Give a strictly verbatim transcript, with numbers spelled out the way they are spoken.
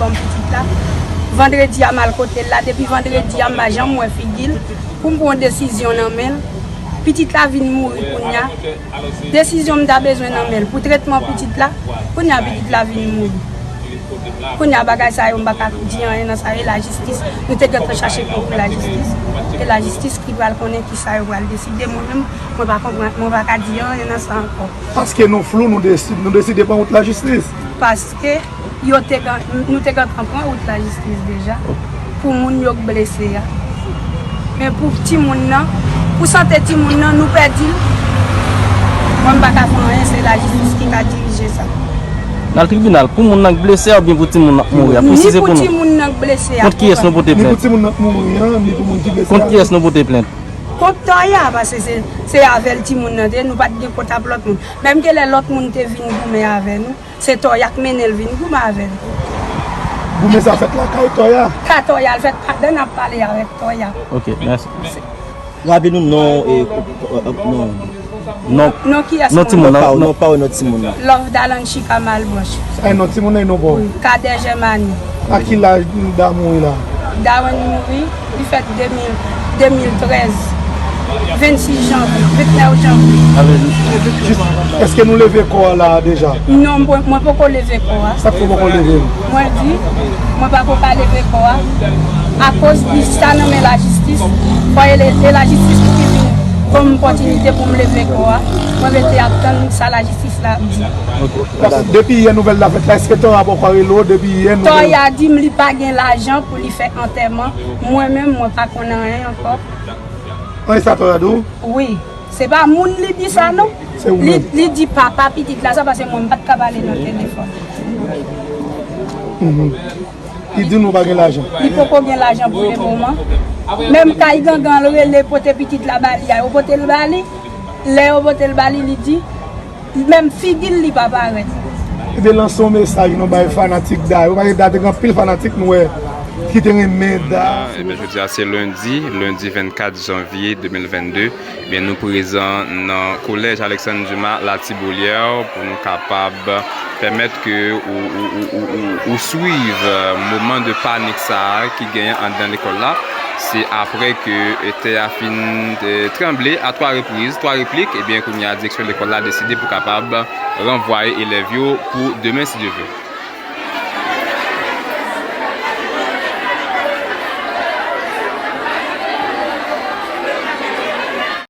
Ban m pitit la. Vandredi a m al kote l la, depi vandredi a m pa janm wè figi l pou m pran yon desizyon nan men l. Pitit la vin mouri kounye a. Desizyon m ta bezwen nan men l pou tretman pitit la, kounye a pitit la vin mouri. Kounye a bagay sa yo m pa ka di anyen nan sa yo, e lajistis. Nou te gentan chache konkou lajistis, e lajistis ki pral konnen kisa yo pral deside. Mwen menm, mwen pa konprann, mwen pa ka di anyen nan sa ankò. Paske nou flou, nou deside, nou deside pran wout lajistis. Paske yo te gen, nou te gentan pran wout lajistis deja pou moun yo k blese a. Men pou timoun nan, pou sante timoun nan, nou pèdi l. Mwen m pa ka fè anyen, se lajistis ki ka dirije sa. N al tribinal pou moun nan k blese a oubyen pou timoun nan k mouri a? Ni pou timoun nan k blese a. Kont kiyès nou pote plent? Ni pou timoun nan k mouri an, ni pou moun ki blese a. Kont kiyès nou pote plent? Kont Tòya, paske se, se avè l timoun nan te ye, nou pa t gen kont ap lòt moun. Menm ke lè lòt moun te vin goumen avè nou, se Tòya k mennen l vin goumen avè l. Goumen sa fèt lakay Tòya? Ka Tòya, l fèt pandan n ap pale avèk Tòya. Ok, mèsi. Raple nou non, e, non. Non, non, kiyès? Non timoun nan, non pa w, non timoun nan. Love Dalanchika Malbranch. Sa e non timoun nan, e non pa w? Wi, Kadè Jèmani. A ki laj Damoun la? Damoun mouri, li fèt de mil, de mil trèz, vennsis janvye, vennèf janvye. Jis, èske nou leve kò a la deja? Non, mwen, mwen poko leve kò a. Sa k fè w poko leve l? Mwen di, mwen pa ko ka leve kò a. Akoz li sa nan men lajistis, fò e le-, e lajistis pou ki vin ban m opòtinite pou m leve kò a. Mwen rete ap tann sa lajistis la ap di. Ok. Depi yè nouvèl la fèt la, èske Tòya poko rele w depi yè nouvèl? Tòya di m li pa gen lajan pou li fè antèman. Mwen menm, mwen pa konn anyen ankò. Anyen sa Tòya di w? Wi. Se pa moun li di sa non. Se ou menm? Li, li di papa pitit la sa, paske mwen m pa t ka pale nan telefòn. Mhm. Li di nou pa gen lajan. Li poko gen lajan pou le moman. Menm kay gangan l rele pote pitit la ba li a, yo pote l ba li. Lè yo pote l ba li, li di, menm figi l li pa parèt. Ebyen, lanse yon mesaj nou bay fanatik Da yo, paske Da te gen anpil fanatik nou wè ki te renmen Da. Ebyen, jodi a se lendi, lendi vennkat janvye de mil vennde. Ebyen, nou prezan nan kolèj Alexandre Dumas Latibolière pou nou kapab pèmèt ke ou, ou, ou, ou, ou, ou swiv, euh, moman de panik sa a ki genyen anndan lekòl la. Se aprè ke, euh, tè a fin, euh, tranble a twa repriz, twa replik, ebyen, kounye a, direksyon lekòl la deside pou kapab ranvwaye elèv yo pou demen, si Dye vle.